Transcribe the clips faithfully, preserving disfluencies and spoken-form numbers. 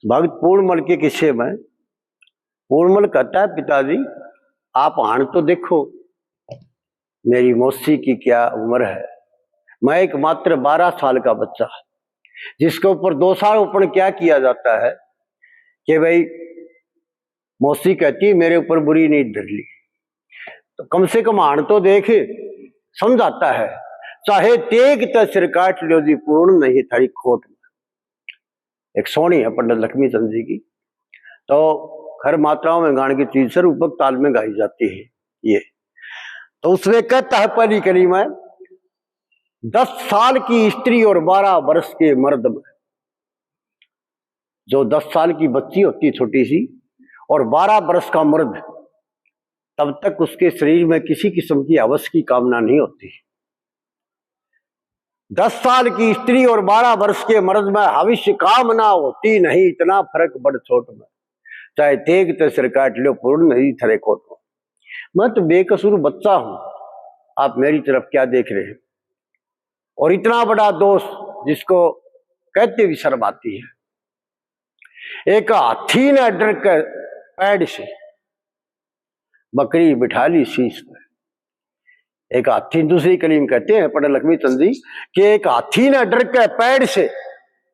भक्त पूर्णमल के किस्से में पूर्णमल कहता है, पिताजी, आप हाण तो देखो, मेरी मौसी की क्या उम्र है। मैं एकमात्र बारह साल का बच्चा, जिसके ऊपर दोषारोपण क्या किया जाता है कि भाई, मौसी कहती है, मेरे ऊपर बुरी नींद धर ली। तो कम से कम हाण तो देख, समझाता है, चाहे तेग ते सिर काट लो जी, पूर्ण नहीं थारी खोट में। एक सोहनी है पंडित लक्ष्मी चंद जी की, तो खैर मात्राओं में गान की चीज से रूपक ताल में गाई जाती है ये। तो उसमें कहता है पहली कली में, दस साल की स्त्री और बारह वर्ष के मर्द में, जो दस साल की बच्ची होती है छोटी सी और बारह वर्ष का मर्द, तब तक उसके शरीर में किसी किस्म की हवस की कामना नहीं होती। दस साल की स्त्री और बारह वर्ष के मर्द में हविष्य कामना होती नहीं, इतना फर्क बड़ छोट में। चाहे तेग ते सिर काट लो, पूर्ण नहीं थारे खोट में। मैं तो बेकसूर बच्चा हूं, आप मेरी तरफ क्या देख रहे हैं? और इतना बड़ा दोष जिसको कहते भी शर्म आती है। एक हाथी ने डर के पैड़ से बकरी बिठा ली शीश पे। एक हाथी, दूसरी कली में कहते हैं पंडित लक्ष्मी चंद जी कि एक हाथी ने डर के पैड़ से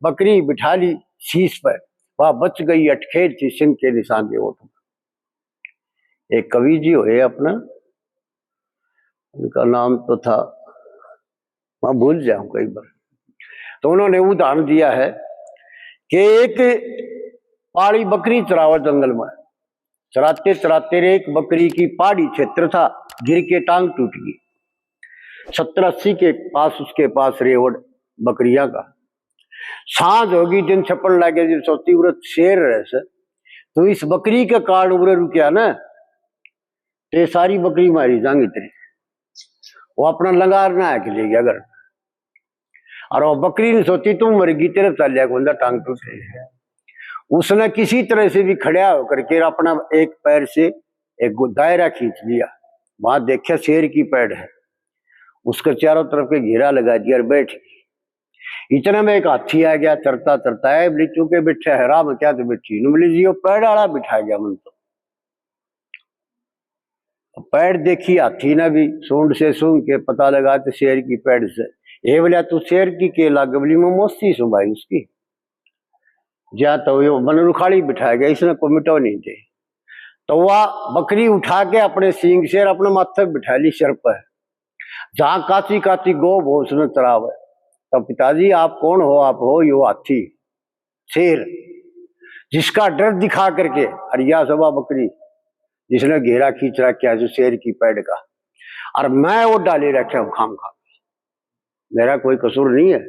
बकरी बिठा ली शीश पे, वह बच गई अटखेर थी सिंह के निशान के ओट में। एक कवि जी हुए अपना, उनका नाम तो था, मैं भूल जाऊं कई बार, तो उन्होंने उदाहरण दिया है कि एक पाली बकरी चरावे जंगल में, चराते चराते रे एक बकरी की पहाड़ी क्षेत्र था, गिर के टांग टूट गई। सत्तर अस्सी के पास उसके पास रेवड़ बकरियां का। सांझ होगी, दिन छपन लगे, जब सोती उरे शेर रहे से, तो इस बकरी के कारण उरे रुकया ना, तो ये सारी बकरी मारी जांगी तेरी। वो अपना लंगार ना आके ले गया घर। और वो बकरी ने सोची, तुम मर गई, तेरे चालिया को बंदा टांग टूट रही है। उसने किसी तरह से भी खड़ा होकर के अपना एक पैर से एक गो-, दायरा खींच लिया। वहां देखा शेर की पैड़ है, उसके चारों तरफ के घेरा लगा दिया और बैठ गई। इतने में एक हाथी आ गया, चरता चरता है, बोली, तू के बैठा है, राह में क्या तो बैठी? बोली जी, वो पैड़ वाला बिठा गया मन तो। पैड़ देखी हाथी ने भी, सूंड से सूंघ के पता लगा तो शेर की पैड़ से। हे बोलिया, तू शेर की के लागे? बोली, मैं मौसी सूं भाई उसकी। जा तो यो मन रुखाली बिठा गया, इसने को मिटो नहीं दे। तो वह बकरी उठा के अपने सींग से अपने माथे पे बिठा ली सिर पर, जहां काची काची गो भो उसने चरावे। तो पिताजी, आप कौन हो? आप हो यो हाथी, शेर, जिसका डर दिखा करके, और या सवा बकरी जिसने घेरा खींच रखा है जो शेर की पैड़ का, और मैं वो डाले रखे हूं खाम खा, मेरा कोई कसूर नहीं है।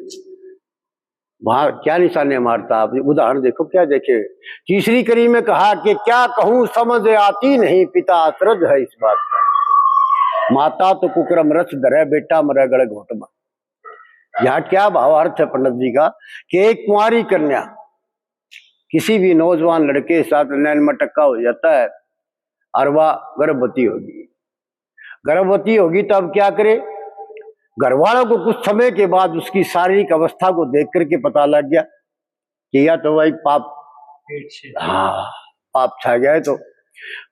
वहां क्या निशाने मारता आप, उदाहरण देखो, क्या देखे। तीसरी कली में कहा कि क्या कहूं समझ आती नहीं, पिता अचरज है इस बात का। माता तो कुकर्म रस धरे, बेटा मरे गले घोट में। यहाँ क्या भावार्थ है पंडित जी का कि एक कुंवारी कन्या किसी भी नौजवान लड़के के साथ नैन मटक्का हो जाता है और वह गर्भवती होगी। गर्भवती होगी तो अब क्या करे? घर वालों को कुछ समय के बाद उसकी शारीरिक अवस्था को देख करके पता लग गया कि या तो भाई पाप, पेट से। हाँ, पाप छा गया है। तो,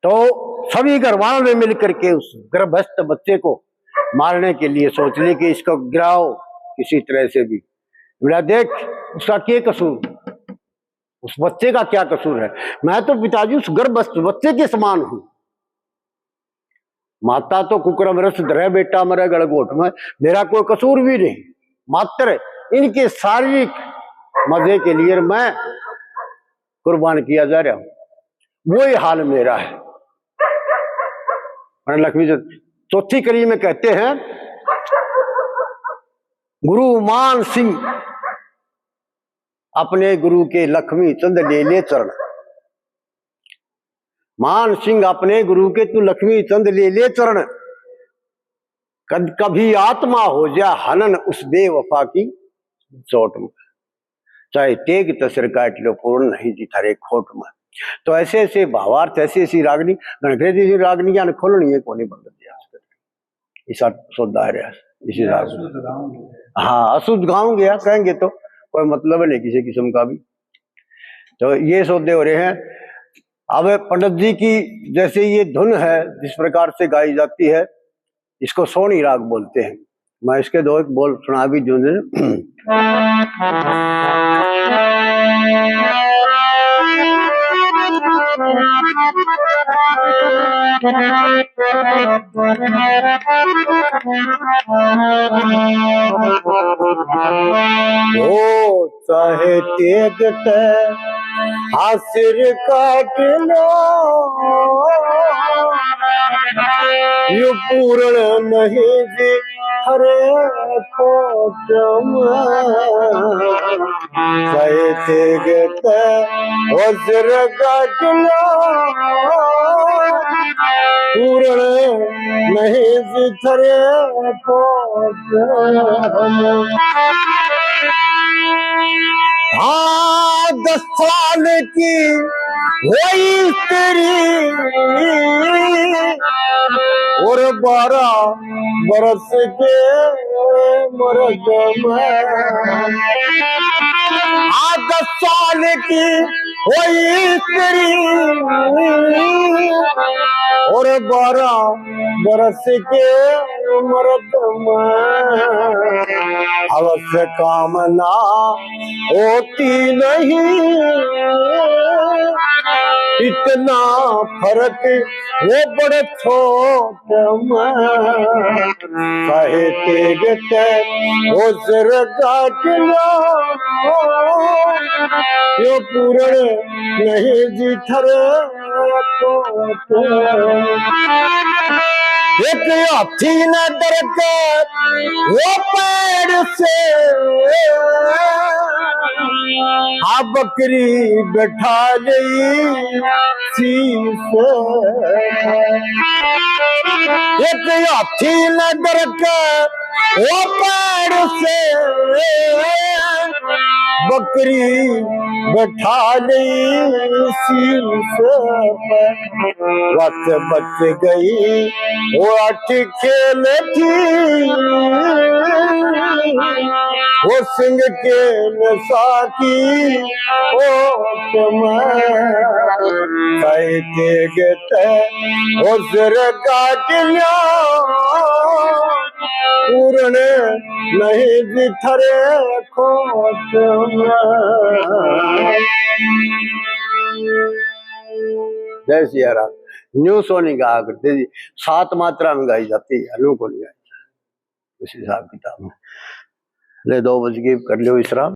तो सभी घर वालों ने मिल करके उस गर्भस्थ बच्चे को मारने के लिए सोच ली कि इसको गिराओ किसी तरह से भी। बोला, देख, उसका क्या कसूर, उस बच्चे का क्या कसूर है? मैं तो पिताजी उस गर्भस्थ बच्चे के समान हूं। माता तो कुकर्म रस धरे, बेटा मरे गले घोट में, मेरा कोई कसूर भी नहीं। मात्र इनके शारीरिक मजे के लिए मैं कुर्बान किया जा रहा हूं, वही हाल मेरा है। और लक्ष्मी चंद चौथी कली में कहते हैं, गुरु मान सिंह अपने गुरु के लक्ष्मी चंद ले ले चरण। मान सिंह अपने गुरु के तू लक्ष्मी चंद ले ले चरण। कद कभी आत्मा हो जा हनन उस बेवफा की चोट में। चाहे तेग तसर काट लो, पूर्ण नहीं जी थारे खोट में। तो ऐसे ऐसे भावार्थ, ऐसी ऐसी रागनी, घणखरे जी रागनी ज्ञान खोलनी है, कोनी बंद दिया। इसा सौदा है इसी राग। हाँ, अशुद्ध गाँव गया, कहेंगे तो कोई मतलब नहीं किसी किस्म का भी। तो ये सौदे हो रहे हैं। अब पंडित जी की जैसे ये धुन है, जिस प्रकार से गाई जाती है, इसको सोहनी राग बोलते हैं। मैं इसके दो एक बोल सुना भी दूं। ओ चाहे तेग ते हासिर काट लो, यू पूरण नहीं जी हरे कोट में। चाहे तेग ते हासिर काट लो, पूरण नहीं जी थरे कोट। हाँ, दस साल की हुई तेरी और बारह बरस के मर्द में। हाँ, दस साल की हुई तेरी और बारह बरस के मर्द में। हवस कामना होती नहीं, इतना फर्क वो बड़े छोट में। चाहे तेग ते हासिर काट लो, यू पूरण नहीं जी थरे कोट। एक हाथी न डर के वो पैर से, हाँ, बकरी बैठा गई शीश। एक हाथी न डर के वो पैर से, बकरी बैठा गई शीश पे। बस बच गई वो अठ खेल थी, वो सिंह के नशा की ओट में। कह के गते हासिर काट लो, पूरण नहीं जी थरे कोट में। जय सिया राम। न्यू सोहनी गाया करते जी, सात मात्रा में गाई जाती है, न्यू को नहीं गाई जाती। इस हिसाब किताब में ले, दो बज गए, कर लियो विश्राम।